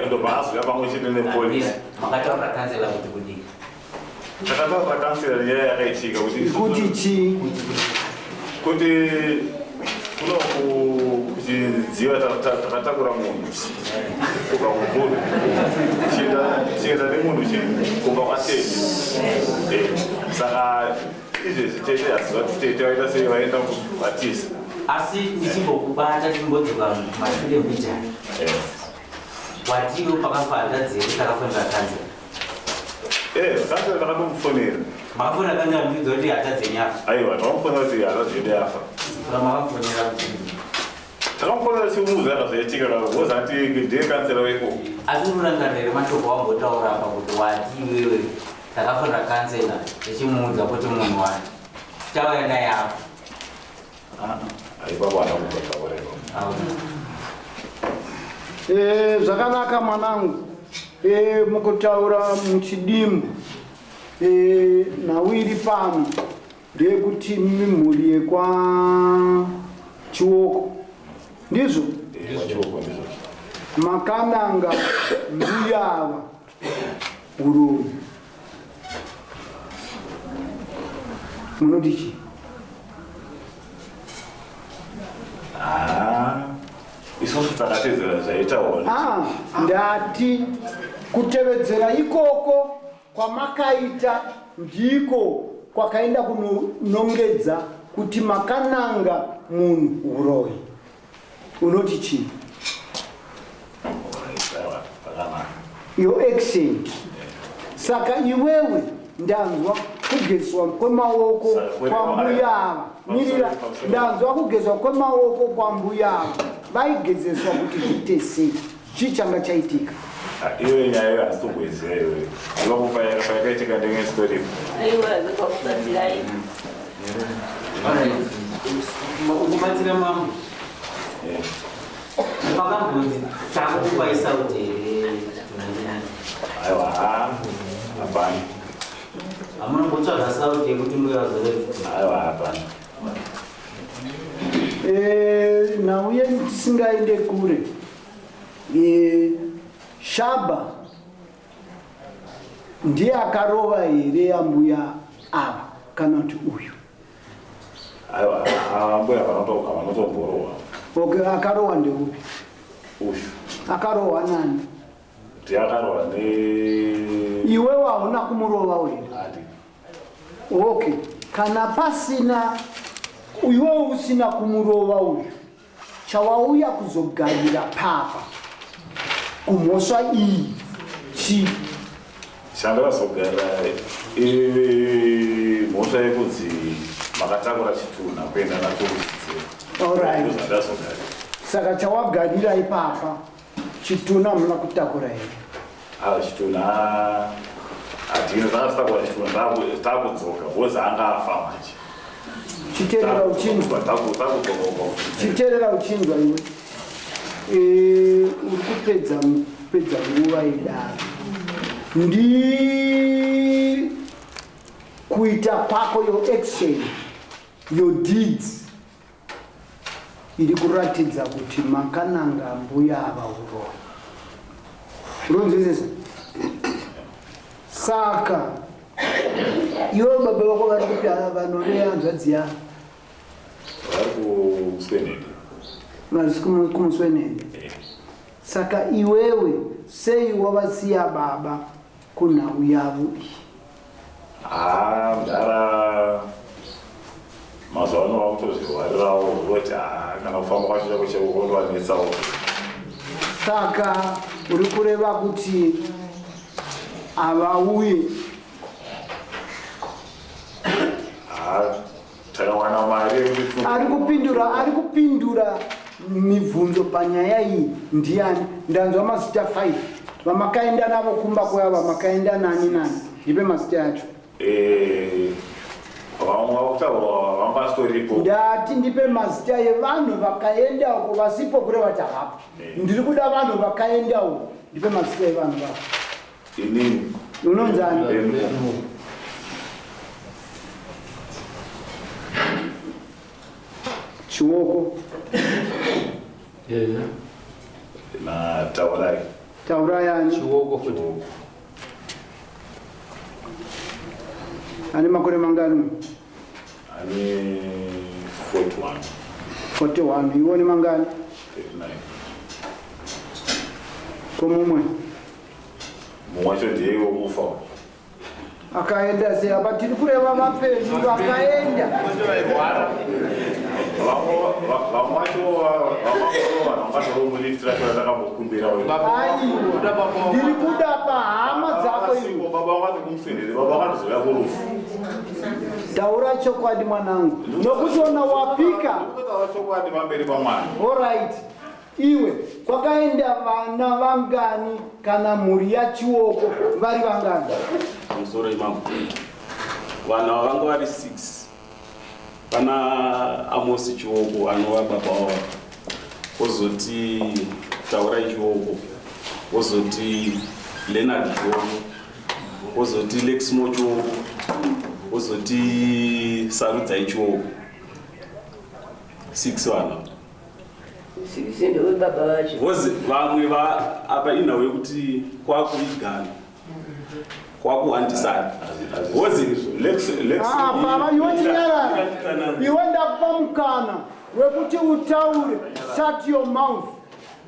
ndobva azouya pamwe chete nepolisi. Makataura kanzela kuti kudii? Takataura kansela nyaya yakaitika kuti Kuti chii? Kuti kuno kuchidziva takatakura munhu kubva kumvuri tichienda nemunhu chi kumba kwatete. Saka izvezvi tete haziva kuti tete vaita sei, vaenda kubatisa. Asi ndichimbokubata, timbodzoka mashure mbijana. Watiwo pakafa hanzvadzi yedu takafonera kanzela. Kansela takatomufonera. Makafonera kanzela muchiudza kuti hanzvadzi yenyu yafa? Aiwa, takamufonera kuti hanzvadzi yedu yafa. Saka makafonera kuti? Takamufonera tichimuudza zvaitika, wozati ndiye kansela weko. Asi unorangarira here mashoko wambotaura apa kuti wati iwewe takafonera kansela tichimuudza kuti munhu wati tichauya naye afa? Aipapo hana kumbotaura. Zvakanaka mwanangu. Mukutaura muchidimbu, nhau iri pano ndeyekuti mhuri yekwa Chioko, ndizvo? Makananga mbuya ava uroyi, munoti chii? Ah, isusu takatedzera zvaitaura. Ah, ndati kutevedzera ikoko kwamakaita ndiko kwakaenda kunonongedza kuti makananga munhu uroyi. Unoti chii? Your action. Saka iwewe ndanzwa kugezwa kwemaoko kwambuya ava. Mirira, ndanzwa kugezwa kwemaoko kwambuya ava. Vaigezeswa kuti zviite sei? Chii changa chaitika? Iwe nyaya iyo hasitomboiziva iwe. Ivapo payakaitika ndenge story. Aiwa, zvakakubatsirai. Ukubatsira mambo, pakambonzi takukupai sauti here? Aiwa, hapana. Hamunombotsvaga sauti yekuti mbuya vazore? Aiwa, hapana. Nhau yedu tisingaende kure, Shaba ndiye akarova here ambuya ava kana kuti uyu? Aiwa, ambuya vanotomborowa. Okay, akarohwa ndeupi? Uyu. Akarohwa nani? Ndiye akarohwa ne Iwewe hauna kumurova here? Handi. Okay, kana pasina iwewe usina kumurova uyu, chawauya kuzogarira papa kumhosva iyi chii? Chandakazogara mhosva yekunzi makatakura chitunha kuenda nacho kuchidziva. Alright. Ndozvandazogarira. Saka chawagarira ipapa chitunha hamuna kutakura here? Ava chitunha hatina, takatakura chitunha takudzoka because anga afa manje. Chiteerera uchinzwa. Takudzoka. Chiteerera uchinzwa iwe. Uri kupedza kupedza nguva yedaro. Ndi kuita kwako, your action, your deeds iri kuratidza kuti makananga mbuya ava uroyi. Uronzwisisa? Saka iwe baba vako vari kupi, ava vanove hanzvadzi yavo? Vari kuSwenende. Vari kumuswenende. Saka iwewe sei wavasiya baba kunhau yavo iyi? Ah, mudhara, mazuva ano vakutozvirwarirawo kuti kana kufamba kwacho chako cheko kondovanetsawo. Saka uri kureva kuti havauye? Ah, takawana mari yekuti Ari kupindura mibvunzo panyaya iyi ndiani? Ndanzwa mazita 5 vamakaenda navo kumba kwaya. Vamakaenda nani nani? Ndipe mazita yacho. Vamwe vakutaurwa vambasitoripo. Ndati ndipe mazita evanhu vakaenda uko vasipo kureva kuti havapo. Ndiri kuda vanhu vakaenda uko, ndipe mazita evanhu vavo. Inini Unonzani? Chioko. Na Taurai. Taurai ani? Chioko futi. Ane makore mangani? Ane 41. 41. Iwe une mangani? 39. Ko mumwe? Mumwe wacho ndiye wekufa. Akaenda sei? Apa tiri kureva vapenyu vakaenda. Vamwe vacho vamwe vanhu mulift racho ratakambokumbira. Aiwa, ndiri kuda pahama dzako iwe. Baba vakatokumusendere, baba vakatozouya kurufu. Taura chokwadi mwanangu, nokuti ona wapika. Taura chokwadi pamberi pamwana. Alright, iwe kwakaenda vana vangani kana mhuri yaChioko vari vangani? Pamusoro imambo, vanhu ava vanga vari 6. Pana Amosi Chioko anova baba wavo, kozoti Taurai Chioko, kozoti Leonard Chioko, kozoti Lexmo Chioko, kozoti Sarudzai Chioko. 6 vanhu. Six ndewe baba vacho. Vozi vamwe va apa inhau yekuti kwakuigana kwakuhandisana vozi. Ah, baba, iwe chinyarara. Iwe ndakupa mukana wekuti utaure, shut your mouth.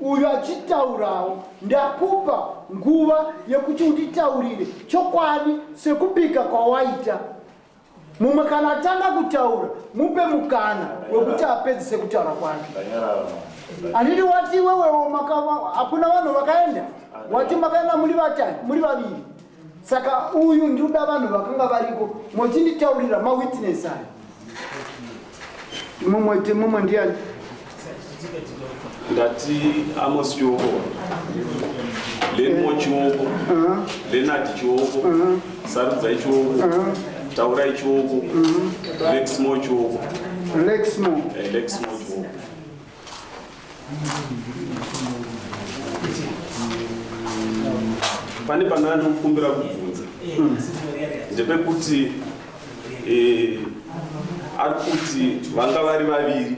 Uyu achitaurawo, ndakupa nguva yekuti unditaurire chokwadi sekupika kwawaita. Mumwe kana atanga kutaura, mupe mukana wekuti apedzise kutaura kwake. Handiti wati iwewewo hakuna vanhu vakaenda? Wati makaenda muri vatani, muri vaviri. Saka uyu ndinoda vanhu vakanga variko, mochinditaurira mawitness aya. Mumwe mumwe ndiani? Ndati Amos Chioko, Lenmo Chioko, Leonard Chioko, Sarudzai Chioko, Taurai Chioko, Lexmo Chioko. Lexmo. Lexmo Chioko. Pane pandanga ndikukumbira kubvunza ndepekuti ari kuti vanga vari vaviri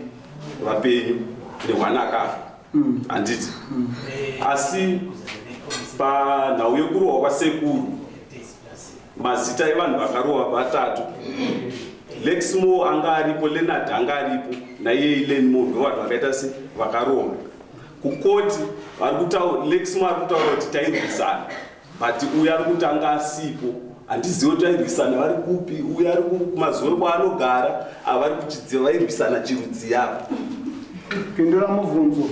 vapenyu nehwana akafa, handiti? Asi panhau yekurohwa kwasekuru, mazita evanhu vakarohwa vatatu. Lexmo anga aripo, Leonard anga aripo, naiye Lenmo. Ndo vanhu vakaita se vakarohwa. Kukoti vari kutaura, Lexmo ari kutaura kuti tairwisana, but uyu ari kuti anga asipo. Handizivi kuti vairwisana vari kupi. Uyu ari kumazuva kwaanogara, avari kuchidziva, vairwisana chirudzi yavo? Pindura mubvunzo.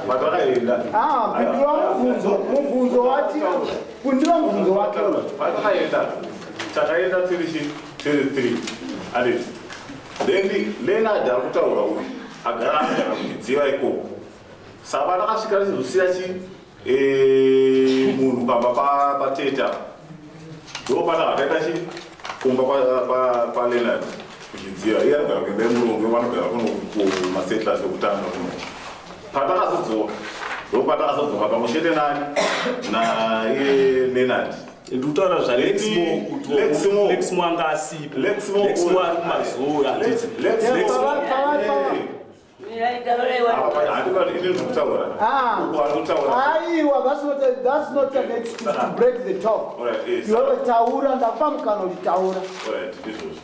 Patakaenda Ah, pindura mubvunzo. Mubvunzo wati, pindura mubvunzo wake. Patakaenda, takaenda tiri tiri three, anditi? Then Leonard ari kutaura uyu agara anogara kuchidziva ikoko. Saka patakasvika tichizosiya chi munhu pamba pateta, ndo patakakaenda chi kumba kwaLeonard kuchidziva. Iye anogara kuimba yemurungu, vanogara kuno kumasettlers ekutanga kuno. Patakazodzoka, ndo patakazodzoka pamwe chete nani, naye Leonard. Ndikutaura zvaLexmo, kuti Lexmo anga asipo. Lexmo ari kumazuva, handiti? Ah, aiwa, that's not an excuse to break the talk. Alright, yes. Iwewe taura, ndakupa mukana kuti taura. Alright, ndizvozvo.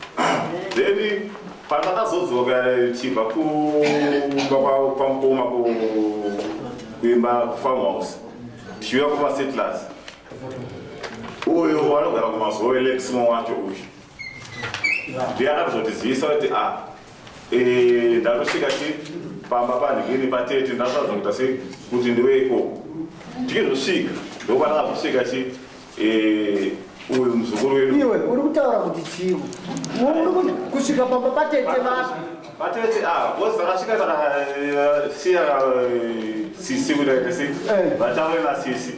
Then patakazodzoka tichibva kumba kwamukoma kuimba kufarmhouse tichiuya kumasettlers, uyu vanogara kumazuva, Lexmo wacho uyu ndiye akatozotizivisa kuti a ndatosvika chi pamba panhikini patete, ndasvaza kuita sei kuti ndiwe ikoko. Tichizosvika, ndopatakazosvika chi Uyu muzukuru wedu. Iwe uri kutaura kuti chiiko? Uri kusvika pamba patete vapi? Vatete ava vose takasvika takasiya sisi kuti aite sei, vataure nasisi.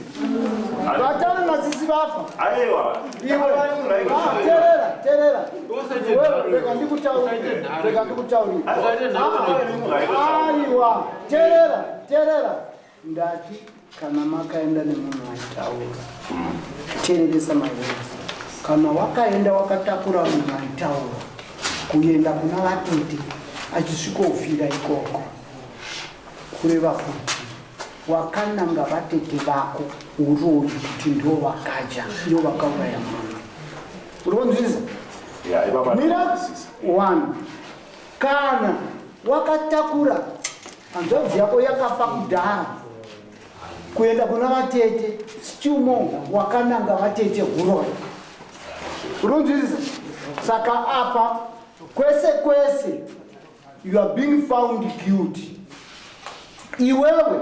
Vataure nasisi vafa? Aiwa. Iwe, ah, terera, terera. Iwewe, rega ndikutaurire, rega ndikutaurire. Aiwa, terera, terera. Ndati kana makaenda nemunhu aitaura, teereresa my words. Kana wakaenda wakatakura munhu aitaura kuenda kuna vatete achisvikofira ikoko, kureva kuti wakananga vatete vako uroyi kuti ndo vakaja, ndo vakauraya mwana. Uri kunzwisisa? Ya, ipapa. Mira, one. Kana wakatakura hanzvadzi yako yakafa kudhara kuenda kuna vatete, still more wakananga vatete huroyi. Uri kunzwisisa? Saka apa kwese kwese you are being found guilty. Iwewe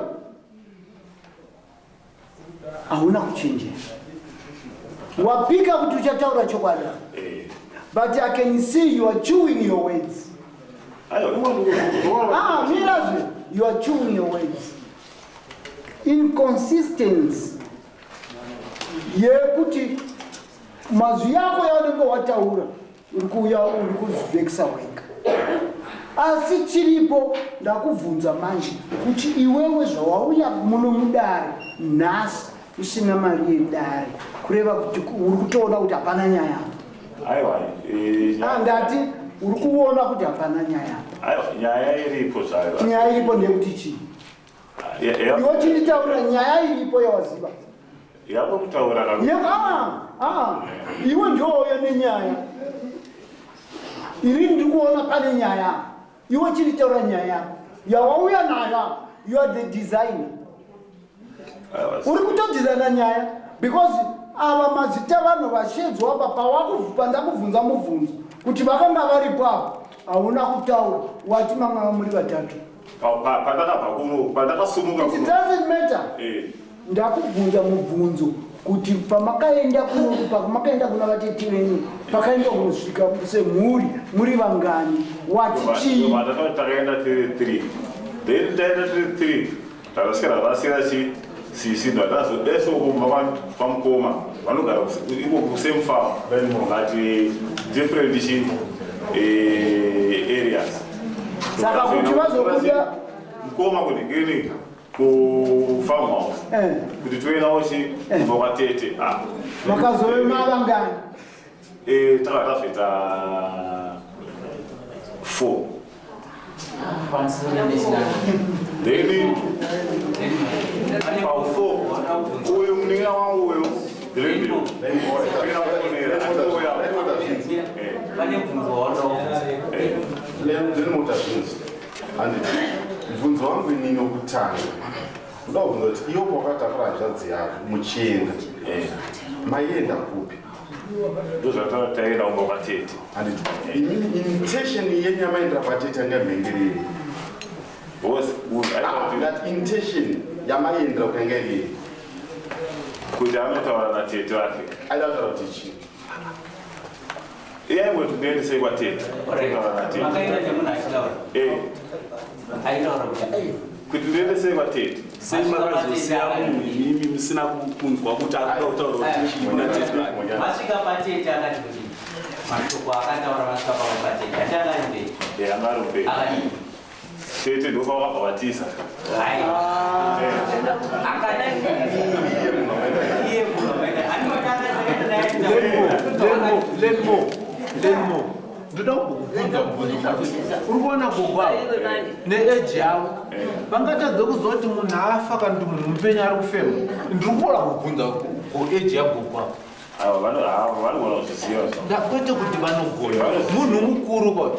hauna kuchenjera, wapika kuti uchataura chokwadi, but I can see you are chewing your words. Ah, mirazve, you are chewing your words. Inconsistency yekuti mazwi yako yaunenge wataura uri kuuya uri kuzvivhekisa wega. Asi chiripo, ndakubvunza manje kuti iwewe zvawauya muno mudare nhasi usina mari yedare, kureva kuti uri kutoona kuti hapana nyaya? Aiwa. Ah, ndati uri kuona kuti hapana nyaya? Aiwa, nyaya iripo zvayo. Nyaya iripo ndeyekuti chii? Iwe chinditaurira nyaya iripo yawaziva. Yako kutaura. Ah, ah, iwe ndouya nenyaya iri, ndiri kuona pane nyaya. Iwe chinditaura nyaya yako yawauya nayo. You are the designer, uri kutodhizaina nyaya, because ava mazita vanhu vashedzwa apa pandakubvunza mubvunzo kuti vakanga varipo apa, hauna kutaura. Wati mamwe muri vatatu. Pandakabva kuno, pandakasumuka. It doesn't matter. Ndakubvunza mubvunzo kuti pamakaenda kuno, pamakaenda kuna vatete venyu, pakaendwa kunosvika semhuri muri vangani? Wati chii? Takaenda tiri three, then taenda tiri three, takasvika takasira chi sisi, ndatazodeso kumba pamukoma vanogara iko kusame farm but different chi areas. Saka kuti vazobuda mukoma kuti ngini kufarm house kuti toendawo chi kubva kwatete. Ah. Makazove mavangani? Takava tazoita four. Then paufour uyu munin'ina wangu uyu. Pane mubvunzo waunoda? Ndinota zvinzi, handiti? Mubvunzo wangu inini wokutanga, ndoda kubvunza kuti iwo pawakatakura hanzvadzi yako muchienda, maienda kupi? Ndozvatataenda kumba kwatete. Handiti imini intention yenyu yamaendera kwatete yanga mhengerei? That intention yamaiendera kuyanga iri? Kuti anotaura natete vake. Aida kutaura kuti chii? Iye aingoti ndiendesei kwatete, totaura natete. Makaenda nemunhu achitaura? Aitaura kuti? Kuti ndiendesei kwatete. Sei makazosiya munhu imimi musina kunzwa kuti ari kuda kutaura kuti chii kuna tete vake? Masvika patete akati kuti mashoko akataura masvika pamwe patete ati anga ari mberi? Anga ari mberi. Akadii? Tete ndopavakabva vatisa. Hai, akadii iye munhu akaenda? Lenmo, Lenmo, ndoda kumbokubvunza mubvunzo kuti uri kuona gogo avo neeji yavo vangatadze kuziva kuti munhu afa kana kuti munhu mupenyu ari kufema? Ndiri kuona kubvunza kueji yagogo avo. Ava vanogona kuzviziva. Kwete kuti vanogona, munhu mukuru kwa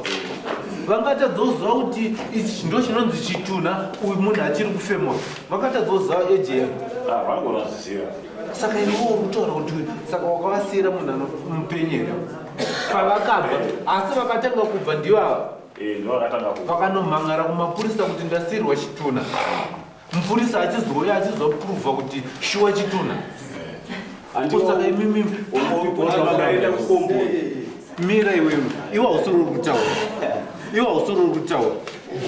vangatadza kuziva kuti ichi ndo chinonzi chitunha, uyu munhu achiri kufema? Vangatadza kuziva eji yavo? Vanogona kuzviziva. Saka iwe uri kutaura kuti saka wakavasiyira munhu anomupenyu here pavakabva? Asi vakatanga kubva ndivava? Ndo vakatanga kubva. Vakanomhangara kumapurisa kuti ndasiyirwa chitunha, mupurisa achizouya achizopruvha kuti shuwa chitunha. Kusaka imimi Vakaenda kukomboni. Mira iwewe, iwe hausiri uri kutaura, iwe hausiri uri kutaura.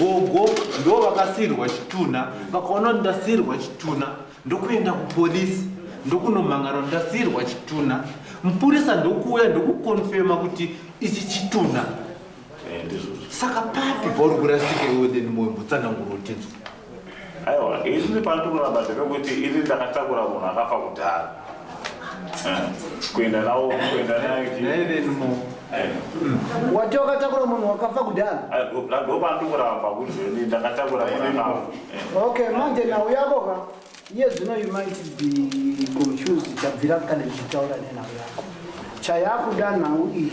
Gogo ndo vakasiyirwa chitunha, vakaona kuti ndasiyirwa chitunha, ndokuenda kupolisi, ndokunomhangara kuti ndasiyirwa chitunha. Mupurisa ndokuuya ndokukonfema kuti ichi chitunha. Saka papi pauri kurasika iwe then moyo mbotsanangura utinzwa. Aiwa, ini pandikuramba ndepekuti ini ndakatakura munhu akafa kudhara. Kuenda nawo, kuenda naye. Wati wakatakura munhu wakafa kudhara? Ndo pandikuramba kuti ini ndakatakura munhu akafa. Okay, manje nhau yako ka iye zvino you might be confused. Chabvira kare ndichitaura nenhau yako, chayakuda nhau iyi,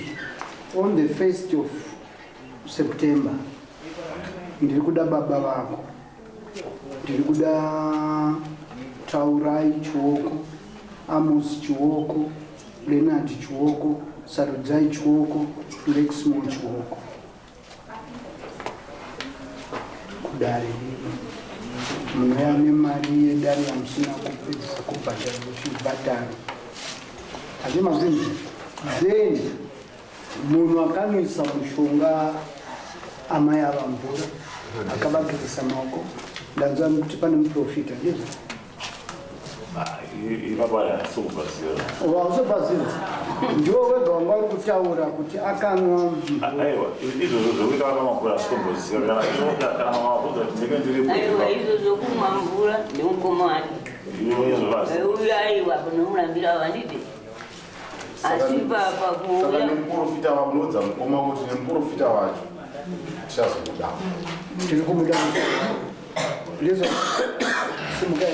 on the 1st of September ndiri kuda baba vako, ndiri kuda Taurai Chioko, Amos Chioko, Leonard Chioko, Sarudzai Chioko, Lexmo Chioko kudare rino. Munouya nemari yedare yamusina kupedzisa kubhadhara, muchibhadhara hati mazvinzi. Then munhu akanwisa mushonga amai ava mvura, akavagezesa maoko, ndanzwa kuti pane muprofita, ndizvo? Ipapo handisi Wausobvaziva, ndiwo wega wanga uri kutaura kuti akanwa. Aiwa, izvozvo zvokuita vakamabvura asitomboziva kana mamakuudza kuti ndenge ndiripo. Aiwa, izvo zvokumwa mvura nemukoma wake uyu, aiwa, kunomurambira vandide, asi Saka pakuuya nemuprofita wamunoudza mukoma kuti nemuprofita wacho tichazomuda. Tiri kumuda, ndizvo, simukai.